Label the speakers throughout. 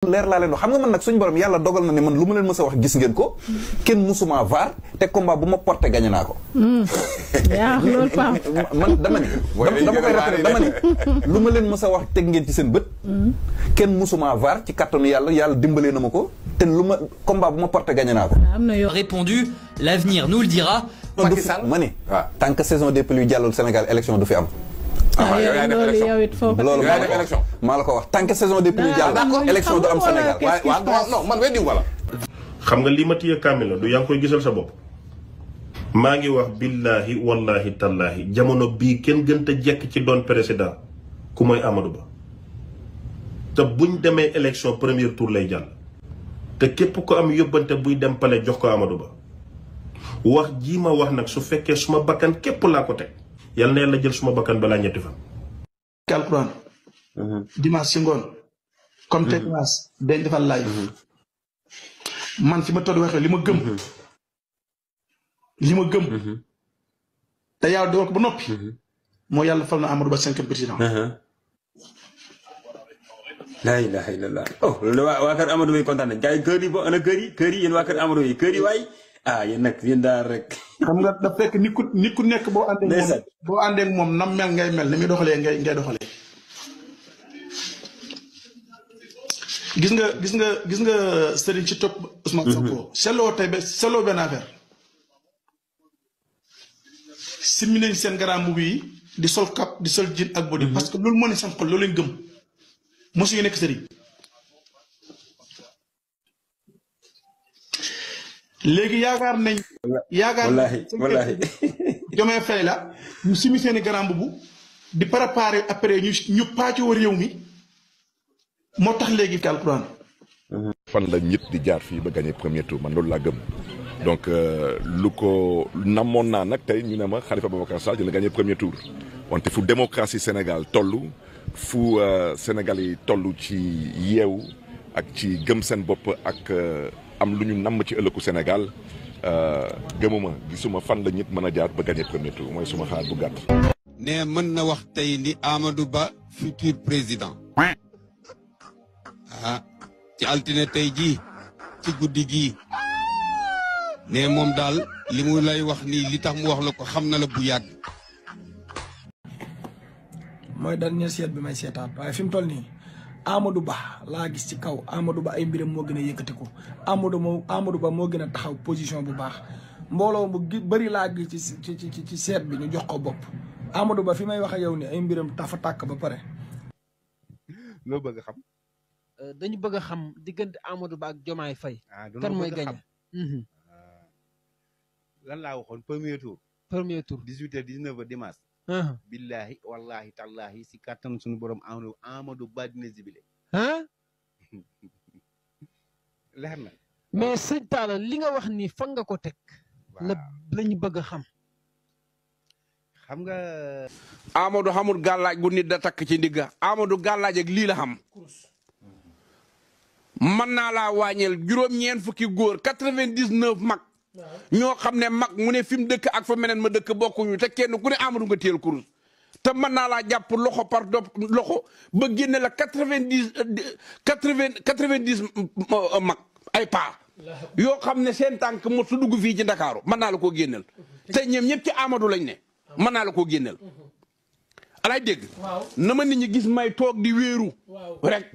Speaker 1: leer laa leen wax xam nga man nag suñu borom yàlla dogal na ne man lu ma leen mës a wax gis ngeen ko kenn musuma vaar te combat bu ma porté gagné naa ko.
Speaker 2: yaa loolu Pape.
Speaker 1: man dama ni dama koy rafetlu dama ni lu ma leen mës a wax teg ngeen ci seen bët. kenn musuma vaar ci kattanu yàlla dimbalee na ma ko te lu ma combat bu ma porté gagné naa ko.
Speaker 2: am na yoo
Speaker 3: répondu l'avenir nous le dira.
Speaker 1: Macky Sall ma ni tant que saison des pluies jàllul Sénégal élection du fi am.
Speaker 2: loolu yow it foo ko
Speaker 1: loolu maa la ko wax tant que saison des pluies jàll élection du am Sénégal
Speaker 4: non man weddi wala
Speaker 5: xam nga li ma téye kaamil la du yaa ngi koy gisal sa bopp maa ngi wax billahi wallahi tallahi jamono bii kenn gën a jekk ci doon président ku mooy Amadou Ba te buñ demee élection premier tour lay jàll te képp ko am yóbbante buy dem pale jox ko Amadou Ba wax jii ma wax nag su fekkee suma bakkan képp laa ko teg yàlla na yàlla jël suma bakkan balaa ñetti fan.
Speaker 6: alquran dimanche si ngoon comme te dimanche dañ defal live man fi ma toll waxee li ma gëm te yàlla dogal ko ba noppi moo yàlla fal na Amadou Ba 5e président.
Speaker 7: la ilaha illallah oh loolu waa kër Amadou Ba kontaan nañ gars yi kër yi ba ana kër yi yéen waa kër Amadou Ba kër yi waay yéen nag yéen daal rek.
Speaker 6: xam nga daf fekk nit ku nekk boo àndee ak moom nam mel ngay mel ni muy doxalee ngay doxalee. gis nga sëriñ ci topp Ousmane Sonko. seetloo benn affaire. simmi nañ seen garaam mbubb yi di sol cap di sol jean ak body parce que loolu moo ne seen xol loolu lañ gëm mosu ñu nekk sëriñ. léegi yaakaar nañ.
Speaker 7: wallaahi
Speaker 6: Diomaye Faye la ñu simi seeni garaam mbubb di préparer après ñu pàccoo réew mi moo tax léegi alquran.
Speaker 4: fan la ñit di jaar fii ba gagné premier tour man loolu laa gëm donc lu ko namoon naa nag tey ñu ne ma Khalifa Babacar Sall dina gagné premier tour wante fu démocratie Sénégal toll fu Sénégal yi toll ci yeewu ak ci gëm seen bopp ak am lu ñu namm ci ëllëgu Sénégal gëmuma gisuma fan la nit mën a jaar ba gagné premier tour mooy suma xaar bu gàtt.
Speaker 8: ne mën na wax tey ni Amadou Ba futur président. ci altine tey jii ci guddi gii ne moom daal li mu lay wax nii li tax mu wax la ko xam na la bu yàgg.
Speaker 9: mooy dernier seet bi may seetaat waaye fi mu toll nii Amadou Ba laa gis ci kaw Amadou Ba ay mbiram moo gën a yëkkati ko Amadou Ba moo gën a taxaw position bu baax mbooloo bu bëri laa gis ci seet bi ñu jox ko bopp Amadou Ba fi may wax ak yow ni ay mbiram tafa tàkk ba pare.
Speaker 10: loo bëgg xam.
Speaker 11: dañu bëgg a xam diggante Amadou Ba ak Diomaye Faye. kan mooy gagné.
Speaker 10: lan laa waxoon premier tour. 18h 19h dimanche. billahi wallahi tallahi si kattan suñu borom Amadou Ba dina zibile. leer na.
Speaker 11: mais sëñ Talla li nga wax ni fan nga ko teg. lañu bëgg a xam.
Speaker 10: xam nga.
Speaker 8: Amadou xamul gàllaaj gu nit da takk ci ndigga Amadou gàllaaj ak lii la xam. mën naa laa wàññeel juróom-ñeent fukki góor 99 mag. ñoo xam ne mag mu ne fi mu dëkk ak fa meneen ma dëkk bokkuñu te kenn ku ne Amadou nga téel kurus te mën naa laa jàpp loxo par loxo ba génne la 90 mag ay paa yoo xam ne seen tànk mo su dugg fii ci Ndakaaru mën naa la koo génneel te ñoom ñëpp ci Amadou lañ ne mën naa la koo génneel alaay dégg na ma nit ñi gis may toog di wéeru rek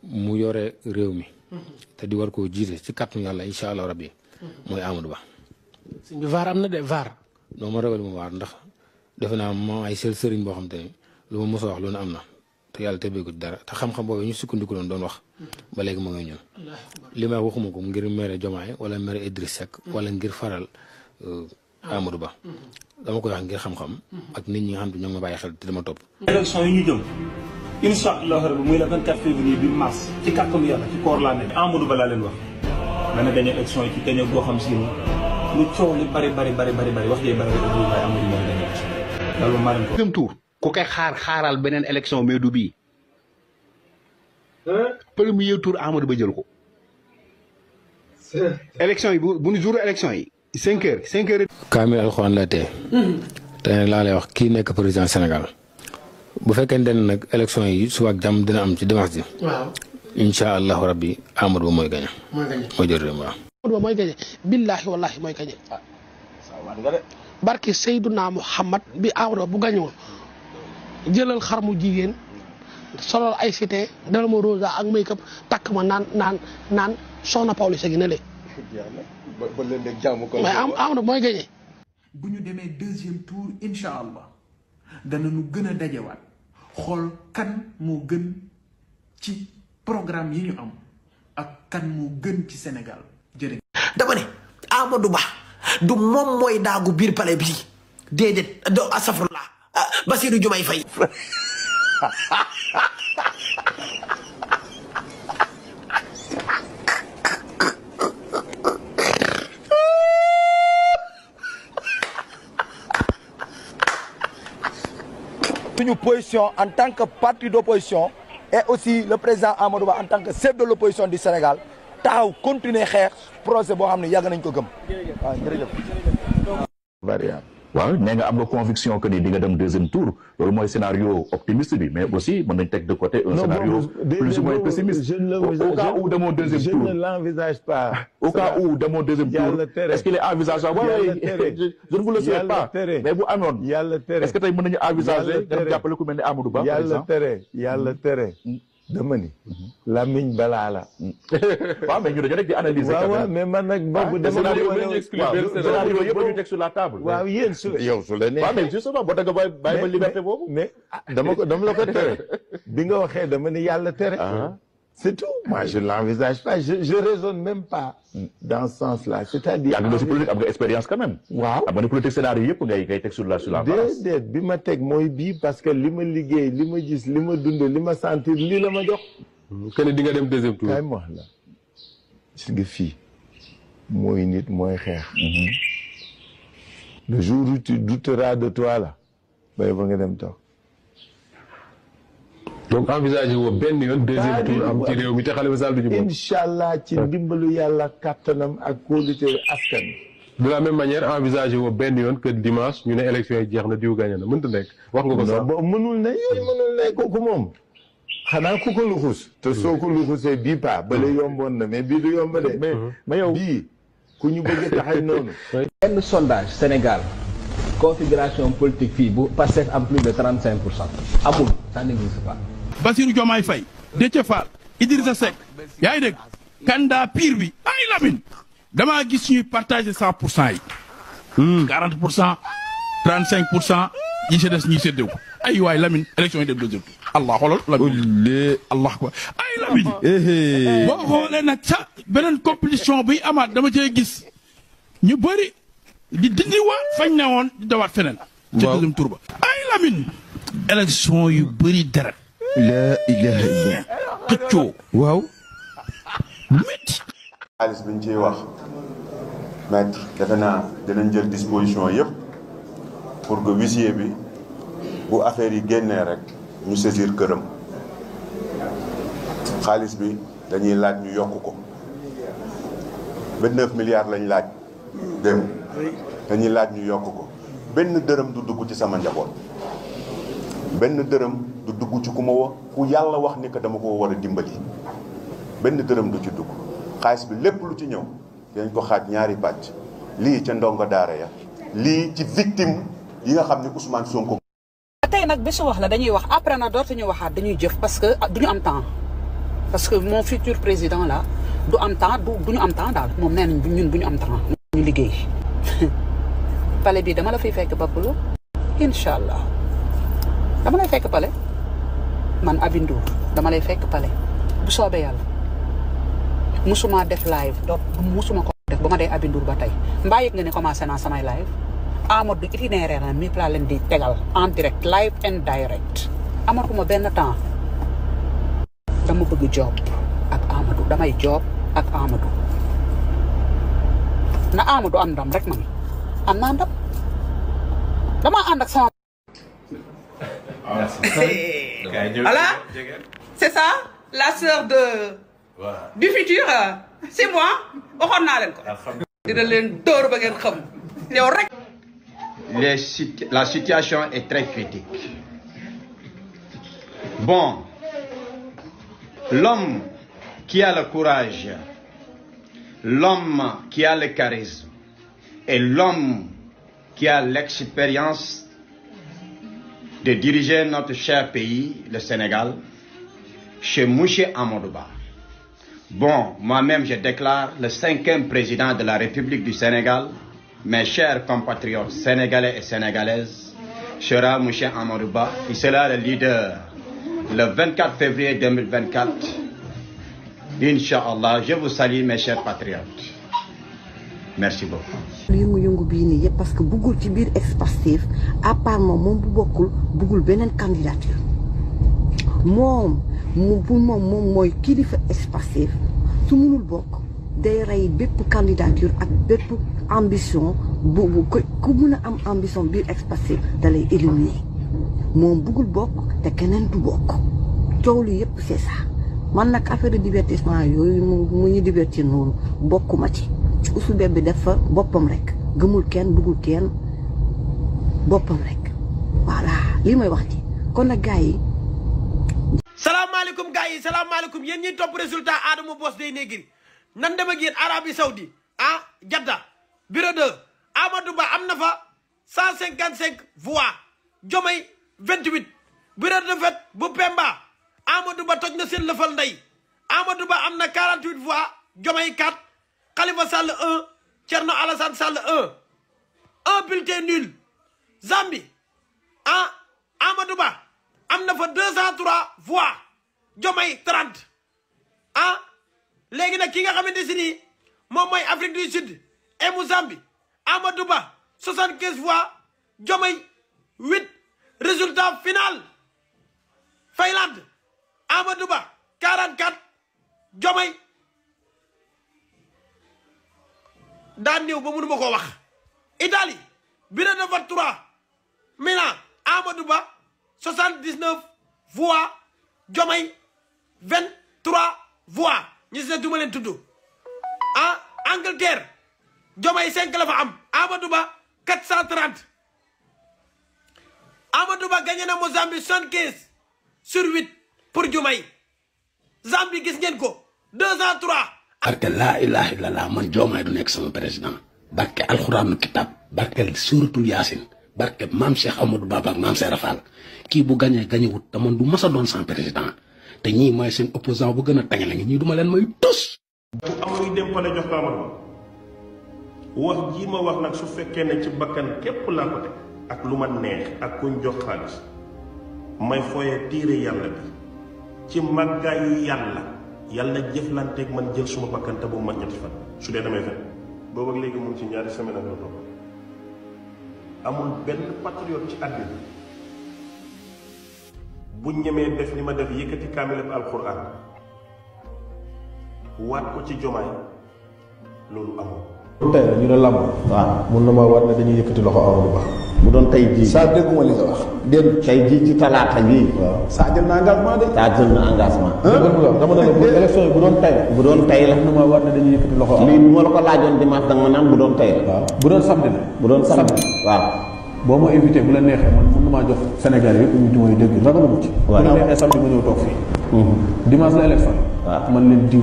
Speaker 12: mu yore réew mi te di war koo jiite ci kàttanu yàlla incha allah rabbi mooy Amadou Ba.
Speaker 9: sëñ bi vaar am na de vaar.
Speaker 12: non ma ragal ma vaar ndax defe naa moom ay sel sëriñ boo xam te ne lu ma mos a wax lu ne am na te yàlla tebbeeku ci dara te xam-xam boobu ñu sukkandiku doon wax ba léegi ma ngay ñun. li may waxuma ko ngir mere Diomaye wala mere Idriss Seck wala ngir faral Amadou Ba dama koy wax ngir xam-xam ak nit ñi nga xam te ñoo ngi ma bàyyi xel te dama topp.
Speaker 13: élection yi ñu jëm. incha allah rabbi muy le 24 février bi mars ci kàttanu yàlla ci koor laa nekk Amadou Ba laa leen wax dana gagné élection yi ci gagné boo xam si ni lu coow li bari wax dee bari waaye Amadou Ba gagné élection loolu maa leen ko.
Speaker 10: deuxième tour ku koy xaaral beneen élection mais du bii premier tour Amadou Ba jël ko. élection yi bu ñu jour élection yi 5 heures.
Speaker 12: Kaamil alxuraan la tee. te laa lay wax kii nekk président Sénégal bu fekkente ne nag élection yi suba ak jàmm dina am ci dimanche ji.
Speaker 11: waaw
Speaker 12: incha allahu rabbi Amadou Ba mooy gañe. mooy jël réew mi waaw.
Speaker 11: Amadou Ba mooy gañe billaahi wallaahi mooy gañe. barki Seyduna Muhammad bi Amadou Ba bu gañoo jëlal xar mu jigéen solal ay cité dala ma rosa ak make-up takk ma naan soxna Pawlish gi ne le mais Amadou Ba mooy gañe.
Speaker 6: bu ñu demee deuxième tour incha allah danañu gën a dajewaat xool kan moo gën ci programme yi ñu am ak kan moo gën ci Sénégal jërëjëf.
Speaker 14: dama ne Amadou Ba du moom mooy daagu biir palais bi déedéet do asafurlah Bassirou Diomaye Faye.
Speaker 15: Une position en tant que parti d'opposition et aussi le président Amadou Ba en tant que chef de l'opposition du Sénégal taxaw continuer xeex projet boo xam ne yàgg nañ ko gëm waaw jërëjëf.
Speaker 16: waaw nee nga am nga conviction que ni di nga dem deuxième tour loolu mooy scénario optimiste bi mais aussi mën nañ teg de côté un scénario plus ou moins pessimiste au cas où demoo deuxième tour.
Speaker 17: Je ne l'envisage pas.
Speaker 16: Au cas où demoo deuxième tour est-ce qu'il est envisageable? Je ne vous le souhaite pas mais bu amoon est-ce que tey mën nañu envisager dem jàppale ku mel ni Amadou Ba par exemple?
Speaker 17: yàlla tere dama ni lamiñ balaa la.
Speaker 16: waaw mais ñu dañu rek di analyser.
Speaker 17: waaw mais man nag boobu dama
Speaker 16: scénario yëpp ñu teg sur la table.
Speaker 17: waaw yéen yow su la neexee.
Speaker 16: waaw mais justement boo dëgg bàyyi ma liberté boobu.
Speaker 17: mais dama la ko tere bi nga waxee dama ni yàlla tere. C'est tout. Moi, je ne l'envisage pas. Je ne raisonne même pas dans ce sens-là. C'est-à-dire...
Speaker 16: Il y a une politique, une expérience quand même.
Speaker 17: Wow.
Speaker 16: Il y a une politique scénario pour gagner sur la base.
Speaker 17: Déedéet bi ma teg mooy bii parce que li ma liggéey li ma gis li ma dund li ma sentir lii la ma jox.
Speaker 16: kenn di nga dem deuxième tour.
Speaker 17: kay ma wax la gis nga fii mooy nit mooy xeex. Le jour où tu douteras de toi là bay ba nga dem toog.
Speaker 16: donc envisagé woo benn yoon deuxième tour am ci réew mi te Khalifa Sall du ñu bokk.
Speaker 17: incha allah ci ndimbalu yàlla kattanam ak kóolute askan.
Speaker 16: de la même manière envisagé woo benn yoon que dimanche ñu ne élection yi jeex na diw gagné na mënta nekk wax nga ko sax.
Speaker 17: non mënul ne yooyu mënul ne kooku moom xanaa ku ko luxus. te soo ko luxusee bii paa bële yomboon na mais bii du yomb de. mais yow bii ku ñu bëgg taxay noonu.
Speaker 18: benn sondage Sénégal configuration politique fii bu Pastef am plus de 35% amul ça n'existe pas.
Speaker 6: Bassirou Diomaye Faye Déthié Fall Idrissa Seck yaa ngi dégg candidat pire bi ay Lamine damaa gis ñuy partager 100% yi. 40% 35% yi ci des ñuy séddoo ko ay waay Lamine élection yi dem deuxième tour allah xoolal Lamine allah ko ay Lamine. boo xoolee nag ca beneen compétition bi amaat dama cee gis ñu bëri di dindiwaat fañ ne woon di dawaat feneen. ci deuxième tour ba ay Lamine. élection yu bëri deret.
Speaker 17: la ilaha illallah.
Speaker 6: xëccoo.
Speaker 17: waaw.
Speaker 6: métti.
Speaker 19: xaalis bi ñu ciy wax maître defe naa dinañ jël disposition yëpp pour que huissier bi bu affaire yi génnee rek ñu saisir këram xaalis bi dañuy laaj ñu yokk ko 29 milliards lañ laaj dem dañuy laaj ñu yokk ko benn dërëm du dugg ci sama njaboot benn dërëm du dugg ci ku ma wax ku yàlla wax ni que dama ko war a dimbali benn dërëm du ci dugg xaalis bi lépp lu ci ñëw dañ ko xaaj ñaari pàcc lii ca ndongo daara ya lii ci victime yi nga xam ne Ousmane Sonko.
Speaker 20: tey nag bésu wax la dañuy wax après na dootuñu waxaat dañuy jëf parce que duñu am temps parce que mon futur président là du am temps duñu am temps daal moom nee nañ ñun bu ñu am temps ñu liggéey pale bi dama la fiy fekk Papulo incha allah dama lay fekk pale man Aby Ndour dama lay fekk pale bu soobee yàlla musuma def live donc musuma ko def ba ma dee Aby Ndour ba tey mbaa yëg nga ne commencé naa samay live Amadou itinéraire na mi laa leen di tegal en direct live and direct amatuma benn temps dama bëgg job ak Amadou damay job ak Amadou na Amadou am ndam rek man am naa ndam dama ànd ak sama.
Speaker 21: Voilà, c'est ça, la sœur du futur, c'est moi. waxoon naa leen ko. dina leen dóor ba ngeen xam yow rek.
Speaker 22: La situation est très critique.
Speaker 3: Bon, l'homme qui a le courage, l'homme qui a le charisme et l'homme qui a l'expérience de diriger notre cher pays, le Sénégal, chez Mouché Amadouba. Bon, moi-même, je déclare le 5e président de la République du Sénégal, mes chers compatriotes sénégalais et sénégalaises, sera Mouché Amadouba, qui sera le leader le 24 février 2024. Inch'Allah, je vous salue mes chers patriotes. Merci beaucoup.
Speaker 22: yëngu-yëngu bii nii yëpp parce que buggul ci biir ex-Pastef à part moom bu bokkul buggul beneen candidature moom mooy kilifa ex-Pastef su munul bokk day rey bépp candidature ak bépp ambition bu ku mun a am ambition biir ex-Pastef da lay éliminer moom buggul bokk te keneen du bokk coow li yëpp c'est ça man nag affaire de divertissement yooyu mu ñu divertir noonu bokkuma ci Ousou Bébé def fa boppam rek gëmul kenn bëggul kenn boppam rek voilà lii mooy wax ji kon nag gars yi.
Speaker 14: salaamaaleykum gars yi salaamaaleykum yéen ñiy topp résultat Adama Boss Dey Negri nan dem ak yéen Arabie Saoudi Jadda bureau 2 Amadou Ba am na fa 155 voix Diomaye 28 bureau de vote bu Pemba Amadou Ba toj na seen lëfal ndey Amadou Ba am na 48 voix Diomaye 4 Khalifa Sall 1 Thierno Alassane Sall 1 bulletin nul Zambie Amadou Ba am na fa 203 voix Diomaye 30 léegi nag ki nga xamante si nii moom mooy Afrique du Sud et mu Zambie Amadou Ba 75 voix Diomaye 8 résultat final Finlande Amadou Ba 44 Diomaye daan néew ba mënu ma koo wax Italie bureau de vote 3 Milan Amadou Ba 79 voix Diomaye 23 voix ñu si ne duma leen tudd Angleterre Diomaye 5 la fa am Amadou Ba 430 Amadou Ba gagné na Mozambique 75 sur 8 pour Diomaye Zambie gis ngeen ko 203
Speaker 23: barke laa ilaha illallah man Diomaye du nekk sama président barke alxuraanu kitab barke suuratul yaasin barke maam Cheikh Amadou Baba ak maam Serap Fall kii bu gañee gañewut te man du mas a doon sans président te ñii mooy seen opposant bu gën a tàngale ngi ñii duma leen may tos.
Speaker 5: bu amuy dem pale jox ko Amadou wax ji ma wax nag su fekkee ne ci bakkan képp laa ko teg ak lu ma neex ak kuñ jox xaalis may fooyee tiire yàlla bi ci màggaayu yàlla jëflanteeg man jël suma bakkan te bu mat ñetti fan su dee damay fen boobu ak léegi mu ngi ci ñaari semaine ak la topp amul benn patriote ci àddina bu ñemee def li ma def yëkkati kaamilab alquran waat ko ci Diomaye loolu amul.
Speaker 24: tey la ñu ne làmb. waaw mun na maa waat ne dañuy yëkkati loxo Amadou Ba.
Speaker 25: bu doon tey jii
Speaker 24: saa dégguma li nga wax.
Speaker 25: démb tey jii ci talaata bii.
Speaker 24: waaw saa jël na engagement de.
Speaker 25: saa jël na engagement.
Speaker 24: dama ne la bu élection yi bu doon tey la.
Speaker 25: bu doon tey la.
Speaker 24: mun na maa waat ne dañuy yëkkati loxo Amadou Ba.
Speaker 25: lii bu ma la ko laajoon dimanche danga ma naan bu doon tey la.
Speaker 24: waaw bu doon samedi la.
Speaker 25: bu doon samedi waaw.
Speaker 24: boo ma invité bu la neexee man mun na maa jox Sénégal yëpp ñu mooy dégg ragaluma ci.
Speaker 25: waaw
Speaker 24: bu la neexee samedi ma ñëw toog fii. dimanche la élection.
Speaker 25: waaw
Speaker 24: man leen diw.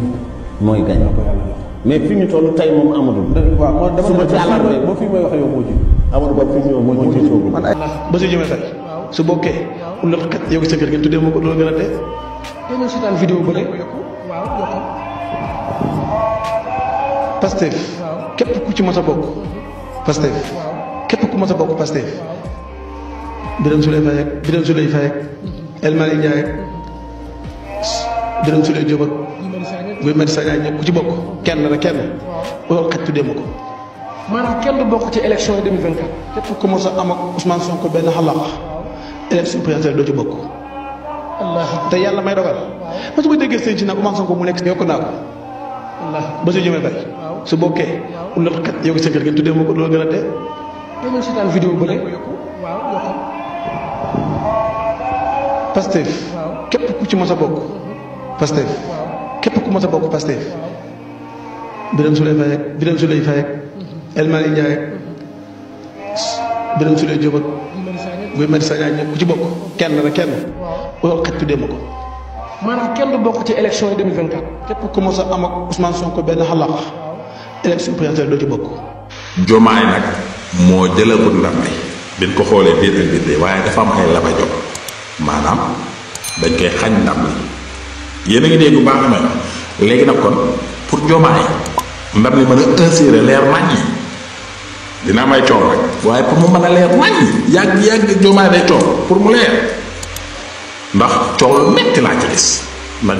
Speaker 25: mooy gañ
Speaker 24: ko yàlla jox.
Speaker 25: mais fi ñu toll tey moom Amadou.
Speaker 24: waaw man dama
Speaker 25: suba ci àllarba
Speaker 24: ba fii may wax yow moo ji.
Speaker 25: Amadou Ba fi ñu moo ci soogu.
Speaker 26: ba su jëmee fekk su bokkee ul la kat yow sa kër ngeen tuddee ma ko loolu gën a dee.
Speaker 11: dama seetaan vidéo bële. waaw yokkal.
Speaker 26: Pastef. képp ku ci mas a bokk. Pastef. képp ku mas a bokk Pastef. Birame Souleye Faye ak El Malick Ndiaye ak Birame Souleye Diop ak Guy Marius Sagna ñëpp ku ci bokk kenn la kenn loolu xaj tuddee ma ko.
Speaker 11: maanaam kenn du bokk ci élection yi 2024.
Speaker 26: képp ku mos a am ak Ousmane Sonko benn xalaat élection présidentielle doo ci bokk. te yàlla may dogal. ma su ma déggee sëñ ci nag Ousmane Sonko mu nekk yokk naa ko. ba su jëmee bay su bokkee loolu kat yow sa kër ngeen tuddee ma ko loolu gën a dee.
Speaker 11: dama seetaan vidéo bële. waaw yokkal.
Speaker 26: Pastef. képp ku ci mos a bokk. Pastef. képp ku mos a bokk Pastef. Birame Souleye Faye ak El Malick Ndiaye ak Birame Souleye Diop ak Guy Marius Sagna ñëpp ku ci bokk kenn rek kenn loolu xaj tuddee ma ko. maanaam kenn du bokk ci élection yi 2024. képp ku mos a am ak Ousmane Sonko benn xalaat élection présidentielle doo ci bokk.
Speaker 16: Jomaay nag moo jëlagul ndam li biñ ko xoolee biir ak biir waaye dafa am ay labajo maanaam dañ koy xañ ndam li yéen a ngi dégg bu baax na léegi nag kon pour Jomaay ndam li mën a assurer leer nañ yi dina may coow rek waaye pour mu mën a leer nañ yi yàgg Jomaay day coow pour mu leer ndax coow lu metti laa ci gis nañ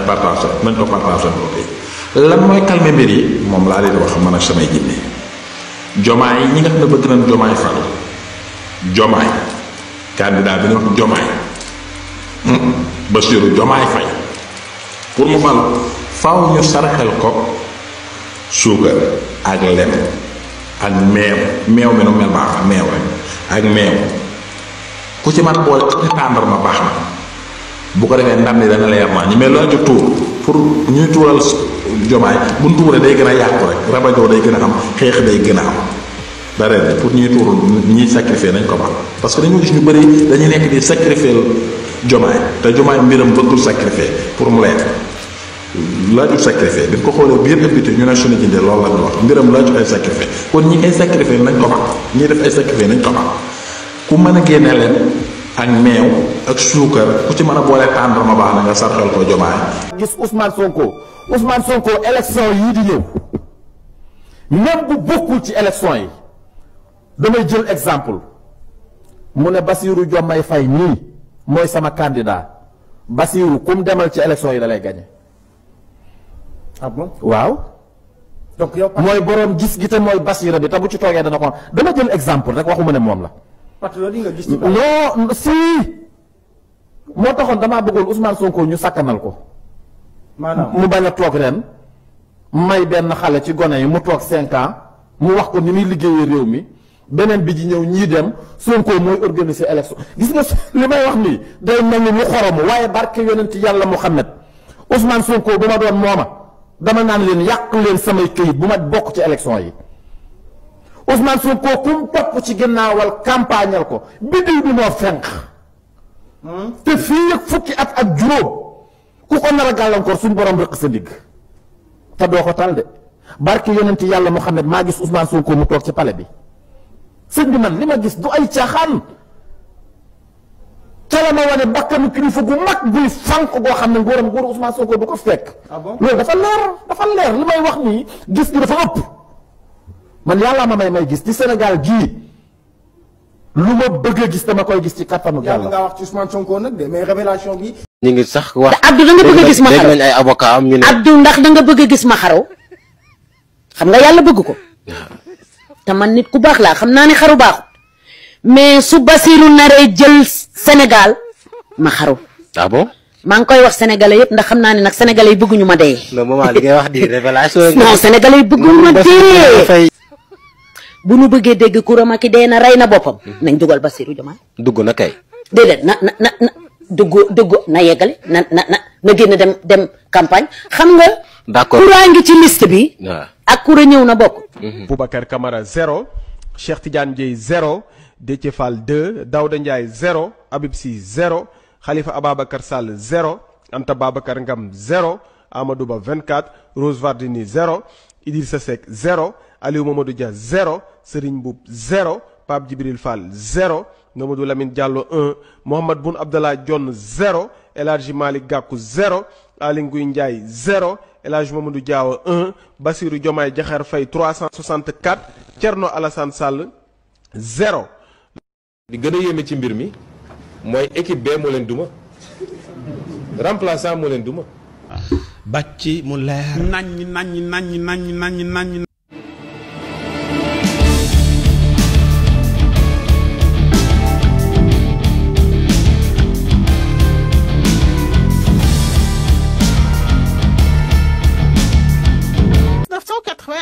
Speaker 16: ko partagé lan mooy calmer mbir yi moom laa leen wax man ak samay jinne Jomaay ñi nga xam ne bëgg nañ Jomaay falu Jomaay candidat bi ñu wax Jomaay Bassirou Jomaay Faye pour mu falu faaw ñu saraxel ko suukar ak lem ak meew mi nu mel baax meew rek ak meew ku ci man boole ak tàndarma baax na bu ko defee ndam ni dana leer naa ñi mais loolu ci tuur pour ñuy tuural Jomaay bu ñu tuuree day gën a yàqu rek rabajoo day gën a am xeex day gën a am dara pour ñuy tuur ñiy sacrifier nañ ko baax parce que dañoo gis ñu bëri dañuy nekk di sacrifier Jomaay te Jomaay mbiram bëggul sacrifier pour mu leer laaju sacrifier bi ko xoolee biir ëppite ñu ne suñu jëndee loolu la ñu wax mbiram laaju ay sacrifier kon ñi ay sacrifier nañ ko baax ñi def ay sacrifier nañ ko baax ku mën a génne leen ak meew ak suukar ku ci mën a boole tàndarma baax na nga sarxal ko Jomaay.
Speaker 15: gis Ousmane Sonko élection yii di ñëw même bu bokkul ci élection yi damay jël exemple mu ne Bassirou Diomaye Faye nii mooy sama candidat Bassirou kum demal ci élection yi da lay gagné. ah bon waaw. donc yow mooy borom gis gi te mooy Bassirou bi te bu ci toogee dana ko dama jël exemple rek waxuma ne moom la. patriote yi nga gis. non si moo taxoon damaa bëggoon Ousmane Sonko ñu sakkanal ko. maanaam mu bañ a toog ren may benn xale ci gone yi mu toog 5 ans mu wax ko ni muy liggéeyee réew mi beneen bi ji ñëw ñii dem Sonko mooy organiser élection gis nga li may wax nii day mel ni lu xoromu waaye barke yonent yàlla Muhammad Ousmane Sonko bu ma doon mooma dama naan leen yàq leen samay këyit bu ma bokk ci élection yi Ousmane Sonko kum topp ci ginnaawal campagnal ko biddiw bi moo fenq te fii ak fukki at ak juróom ku ko nar a gàllankoor suñu borom rëq sa digg te doo ko tal de barke yonent yàlla Muhammad maa gis Ousmane Sonko mu toog ci palais bi sëñ bi man li ma gis du ay caaxaan ca la ma wane bakkanu kilifa gu mag buy fànq goo xam ne nguuru Ousmane Sonko du ko fekk. loolu dafa leer li may wax nii gis gi dafa ëpp man yàlla ma may gis ci Sénégal gii lu ma bëgg a gis dama koy gis ci kattanu yàlla.
Speaker 1: nga wax ci Ousmane Sonko nag de mais révélation bi.
Speaker 2: ñu ngi sax wax.
Speaker 21: Abdou da nga bëgg a gis ma xaru
Speaker 2: dégg nañ ay avocat am ñu ne.
Speaker 21: Abdou ndax da nga bëgg a gis ma xaru xam nga yàlla bëgg ko. te man nit ku baax laa xam naa ne xaru baaxut mais su Bassirou naree jël Sénégal ma xaru.
Speaker 2: ah bon.
Speaker 21: maa ngi koy wax sénégalais yëpp ndax xam naa ne nag sénégalais yi bëgguñu ma dee.
Speaker 2: non maman li ngay wax di révélation.
Speaker 21: non sénégalais yi bëgguñu ma dee. bu nu bëggee dégg Coura Macky dee na rey na boppam. nañ dugal Bassirou Diomaye.
Speaker 2: dugg na kay.
Speaker 21: déedéet na dugg na yeggale na génn dem campagne xam nga.
Speaker 2: d'accord
Speaker 21: Coura ngi ci liste bi.
Speaker 2: waaw
Speaker 21: ak Coura ñëw na bokk.
Speaker 4: Boubacar Camara 0 Cheikh Tidiane Dieye 0 Déthié Fall 2 Daouda Ndiaye 0 Habib Sy 0 Khalifa Ababacar Sall 0 Anta Babacar Ngam 0 Amadou Ba 24 Rose Wardini 0 Idrissa Seck 0 Aliou Mamadou Dia 0 Serigne Mboup 0 Pape Djibril Fall 0 Mamadou Lamine Diallo 1 Mohamed Boun Abdallah Dionne 0 El Hadji Malick Gakou 0 Aly Ngouille Ndiaye 0 El Hadji Mamadou Diawa 1 Bassirou Diomaye Diakhar Faye 364 Thierno Alassane Sall 0.
Speaker 7: li gën a yéeme ci mbir mi mooy équipe bee moo leen duma remplaçant moo leen duma.
Speaker 6: bàcc mu leer. naññ.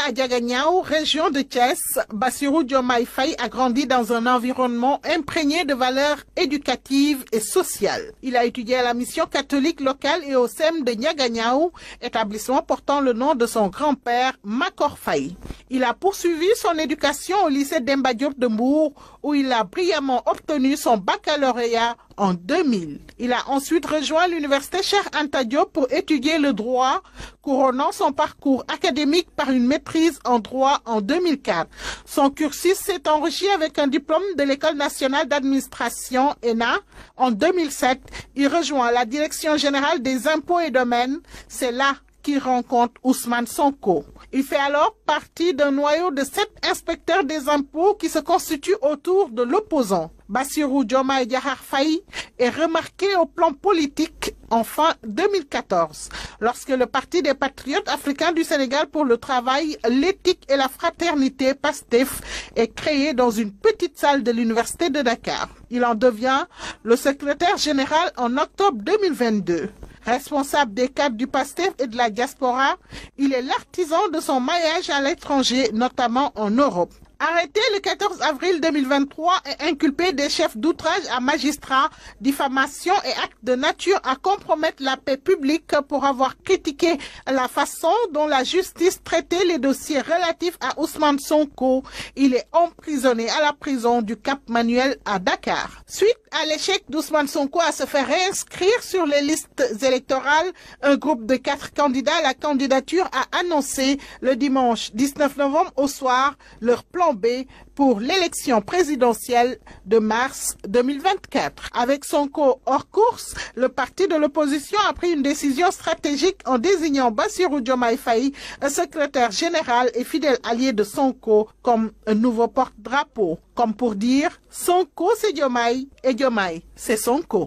Speaker 8: à Diaganiao, région de Thiès, Bassirou Diomaye Faye a grandi dans un environnement imprégné de valeurs éducatives et sociales. Il a étudié à la mission catholique locale et au SEM de Diaganiao, établissement portant le nom de son grand-père, Makor Faye. Il a poursuivi son éducation au lycée Demba Diop de Mbour, où il a brillamment obtenu son baccalauréat en 2000. Il a ensuite rejoint l'université Cheikh Anta Diop pour étudier le droit, couronnant son parcours académique par une maîtrise en droit en 2004. Son cursus s'est enrichi avec un diplôme de l'École nationale d'administration ENA. En 2007, il rejoint la Direction générale des impôts et domaines. C'est là qu'il rencontre Ousmane Sonko. Il fait alors partie d'un noyau de 7 inspecteurs des impôts qui se constituent autour de l'opposant. Bassirou Diomaye Diakhar Faye est remarqué au plan politique en fin 2014, lorsque le Parti des Patriotes africains du Sénégal pour le travail, l'éthique et la fraternité, PASTEF, est créé dans une petite salle de l'Université de Dakar. Il en devient le secrétaire général en octobre 2022. Responsable des cadres du PASTEF et de la diaspora, il est l'artisan de son maillage à l'étranger, notamment en Europe. Arrêté le 14 avril 2023 et inculpé des chefs d'outrage à magistrats, diffamation et actes de nature à compromettre la paix publique pour avoir critiqué la façon dont la justice traitait les dossiers relatifs à Ousmane Sonko, il est emprisonné à la prison du Cap Manuel à Dakar. Suite à l'échec d'Ousmane Sonko à se faire réinscrire sur les listes électorales, un groupe de 4 candidats à la candidature a annoncé le dimanche 19 novembre au soir leur plan B pour l'élection présidentielle de mars 2024. Avec Sonko hors course, le parti de l'opposition a pris une décision stratégique en désignant Bassirou Diomaye Faye, un secrétaire général et fidèle allié de Sonko, comme un nouveau porte-drapeau. Comme pour dire, Sonko c'est Diomaye et Diomaye c'est Sonko.